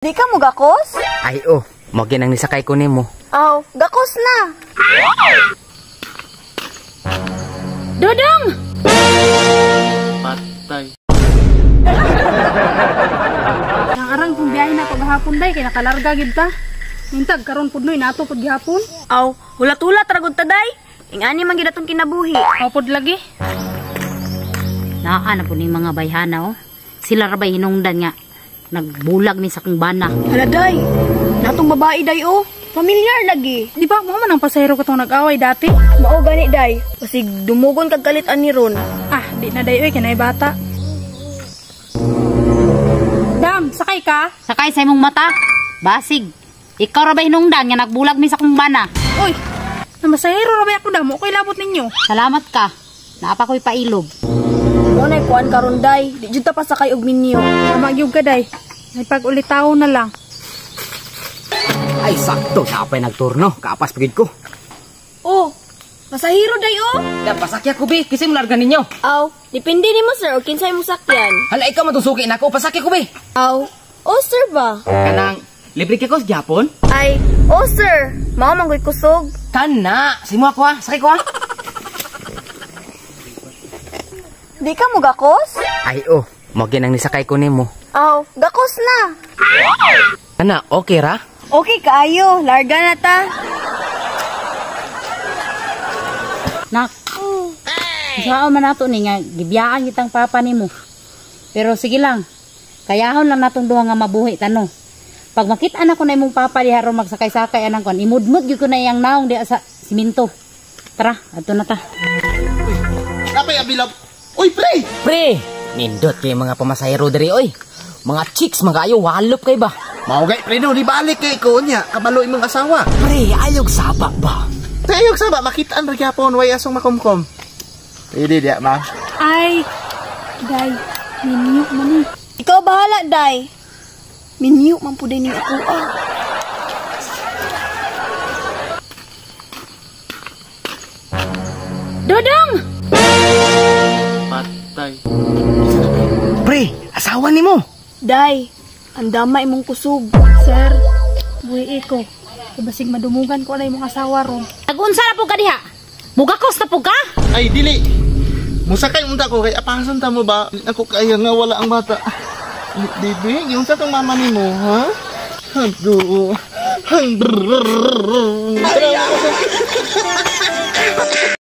Di ka mo gakos? Ay oh, mo ginang nisakay ko nimo. Aw, gakos na. Dodong! Patay. Ang arang kung biyahe na ako gahapon day kay nakalarga gid ta. Mintag karon pud noy nato pud gihapon. Aw, hulat-hulat ra gud ta day. Ingani man gid atong kinabuhi. Aw pud lagi. Naa na po ni mga bayhana oh. Sila ra bay hinungdan nga nagbulag ni sa kong bana. Hala day. Natong babae day oh. Familiar lagi. Di ba mo man ang pasahero katong nag-away dati? Mao gani day. Basig dumugon kag kalit ani ron. Ah, di na day oy kay naay bata. Dam, sakay ka? Sakay sa imong mata. Basig. Ikaw ra bay hinungdan nga nagbulag ni sa kong bana. Uy, namasahero ra bay ako dam, okay labot ninyo. Salamat ka. Naapa ko'y pailob. Mo nay kuan karon day. Di jud ta pasakay og minyo. Tama gyud ka day. May pag-ulitaw na lang. Ay sakto, napay nagturno, kaapas pagid ko. Oh, pasahero day oh. Da pasakya ko bi, kasi mo larga ninyo. Aw, depende nimo sir og kinsay mo sakyan. Hala ikaw man suki nako, pasakya ko bi. Aw, oh sir ba? Kanang libre kay ko sa Japon? Ay, oh sir, mao man gud kusog. Kana, simo ako ha, sakay ko ha. Di ka mo gakos? Ay oh, mo ginang nisakay ko nimo. Aw, gakos na. Kana, okay ra? Okay kaayo, larga na ta. Nak. Sao man nato ni nga gibiyaan kitang papa nimo. Pero sige lang. Kayahon lang natong duha nga mabuhi tano. Pag makita na ko na imong papa diha ron magsakay-sakay anang kon, imudmud gyud ko na iyang naong diha sa simento. Tara, adto na ta. Napay abilab. Uy, pre! Pre, nindot kay mga pamasahero diri oy. Mga chicks mga ayo walop kay ba. Mao gay pre no, di balik kay ko niya. Kabalo imong asawa. Pre, ayog saba ba? Tayog saba makitaan ra gyapon way asong makumkom. Pwede diya, ma. Ay, day, minyo man ni. Ikaw bahala day. Minyo man pud ning ako ah. Dodong! Patay. Pre, asawa nimo. Day, andama imong kusog. Sir, buhi ko. Basig madumugan ko na imong asawa ron. Nagunsa na po ka diha? Mugakos na po ka? Ay, dili. Musakay unta ko kay apasan ta mo ba? Ako kaya nga wala ang bata. Bibi, yung sa kang mama nimo, ha? Hado. Ay,